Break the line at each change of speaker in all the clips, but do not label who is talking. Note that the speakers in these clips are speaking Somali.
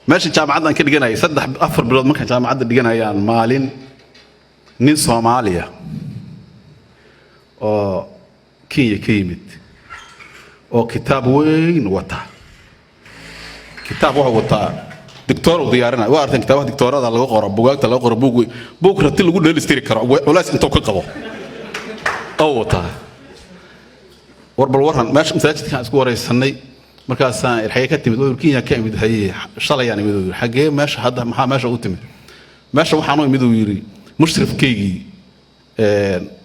Meesha jaamacaddan ka dhiganayay 3-4 bilood markaan jaamacadda dhiganayaan, maalin nin Soomaaliya oo Kenya ka yimid oo kitaab weyn wata, kitaab wuxuu wataa doctor uu diyaarinaya. Waa arteen kitaabaha doctorada laga qoro, bugaagta laga qoro, buug weyn, buug rati lagu dheelistiri karo culays intuu ka qabo oo wataa. War bal warran, meesha masaajidkaan isku waraysanay. Markaasaan xagee ka timid? Wuxuu Kenya ka imid. Haye, shalayaan imid, uu yidhi. Xagee meesha hadda, maxaa meesha u timid? Meesha waxaan u imid, uu yidhi, mushrifkaygii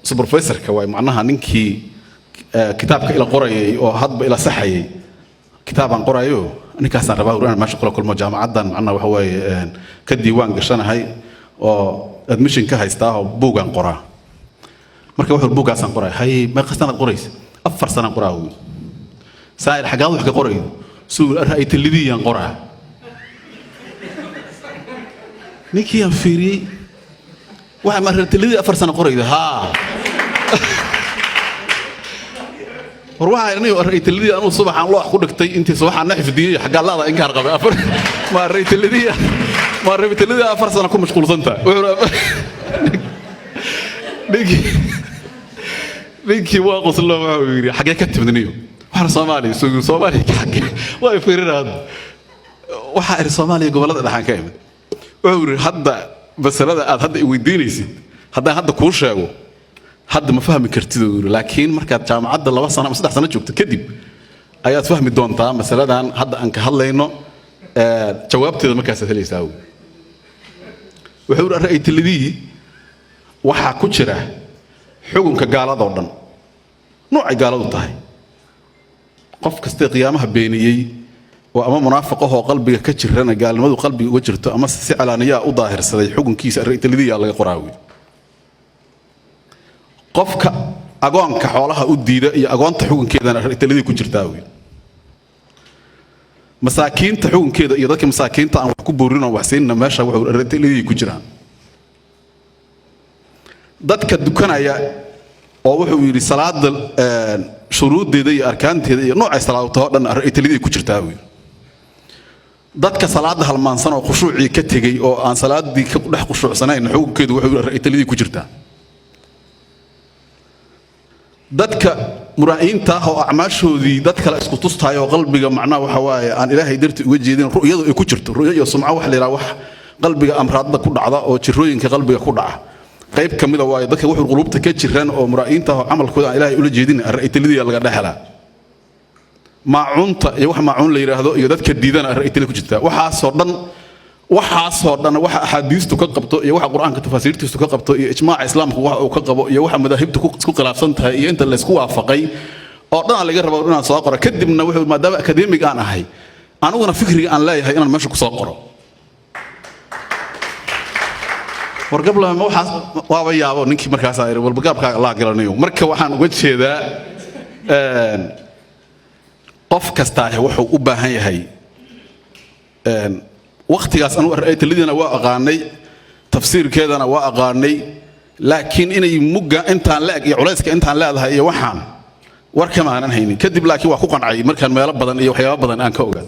supervisorka waay, macnaha ninkii kitaabka ila qorayay oo hadba ila saxayay kitaabaan qorayo, ninkaasaan rabaa inaan meesha kula kulmo. Jaamacaddan macnaha waxa waaye ka diiwaan gashanahay oo admission ka haystaa oo buugaan qoraa. Marka wuxuu buuggaasaan qoraya. Haye, meeqa sanaad qoraysa? 4 sanaan qoraa, uu yidhi. Saa'ir, xaggaad wax ka qoraydo? Suu ra'aytalidiyaan qoraa. Ninkii aan fiiriyey, waxa ma ra'aytalidii 4 sano qorayda? Haa. War waxaa aniga ra'aytalidii anuu subaxaan loox ku dhigtay, intii subaxaan na xifdiyey, xaggaa la'da inkaar qabay afar ma ra'aytalidii, ma ra'aytalidii 4 sano ku mashquulsan tahay? Wuxuu ninkii waa qoslo, wuxuu yidhi, xaggee ka timid niyo? Waxaan Soomaaliya. Soo yidhi, Soomaaliya ka xaggee? Waa fiirinaa hadda. Waxaa idhi, Soomaaliya gobollada dhexaan ka imid. Wuxuu yidhi, hadda masalada aad hadda i weydiinaysid haddaan hadda kuu sheego, hadda ma fahmi kartid, uu yidhi, laakiin markaad jaamacadda 2 sano ama 3 sano joogto kadib ayaad fahmi doontaa masaladan hadda aan ka hadlayno. Jawaabteeda markaasaad helaysaa, uu wuxuu yidhi. Ra'aytalidii waxaa ku jira xukunka gaaladoo dhan, noocay gaaladu tahay, qof kastee qiyaamaha beeniyey oo ama munaafiqahoo qalbiga ka jirana gaalnimadu qalbiga uga jirto ama si calaaniyaa u daahirsaday, xukunkiisa ra'aytalidiyaa laga qoraa wey. Qofka agoonka xoolaha u diida iyo agoonta xukunkeedana ra'aytalidii ku jirtaa wey. Masaakiinta xukunkeeda iyo dadka masaakiinta aan wax ku buurin oo wax siinna meesha wuxuu ra'aytalidii ku jiraan. Dadka dukanaya oo wuxuu yidhi salaada shuruuddeeda iyo arkaanteeda iyo noocay salaadu taho dhan ra'aytalidii ku jirtaa buu yidhi. Dadka salaada halmaansan oo khushuucii ka tegey oo aan salaadii ka dhex khushuucsanayn xukunkeedu wuxuu yidhi ra'aytalidii ku jirtaa. Dadka muraa'iinta ah oo acmaashoodii dad kale isku tustaay oo qalbiga macnaha waxa waaye aan Ilaahay dartii uga jeedin, ru'yadu ay ku jirto, ru'yo iyo sumco waxa la yidhaha, wax qalbiga amraadda ku dhacda oo jirooyinka qalbiga ku dhaca qayb ka mida waayo. Dadka wuxuu quluubta ka jiran oo muraa'iinta ah oo camalkooda aan Ilaahay ula jeedin ra'aytalidii laga dhex helaa. Maacunta iyo wax maacuun la yidhaahdo iyo dadka diidana ra'aytalida ku jirtaa. Waxaasoo dhan waxa axaadiistu ka qabto iyo waxa Qur-aanka tafaasiirtiisu ka qabto iyo ijmaaca Islaamku waxa uu ka qabo iyo waxa madaahibtu isku khilaafsan tahay iyo inta laysku waafaqay oo dhan laga rabo inaan soo qoro. Kadibna wuxuu maadaama academic aan ahay, aniguna fikriga aan leeyahay inaan meesha ku soo qoro. Wargabla ma waxaas waaba yaabo. Ninkii markaasaa yidhi, walba gaabkaaga laa galanayo. Marka waxaan uga jeedaa qof kastaahi wuxuu u baahan yahay wakhtigaas. Anugu ra'aytaladiina waa aqaanay, tafsiirkeedana waa aqaanay, laakiin inay mugga intaan la eg iyo culayska intaan leedahay iyo waxaan war kama aanan haynin kadib, laakiin waa ku qancay markaan meelo badan iyo waxyaabo badan aan ka ogaan.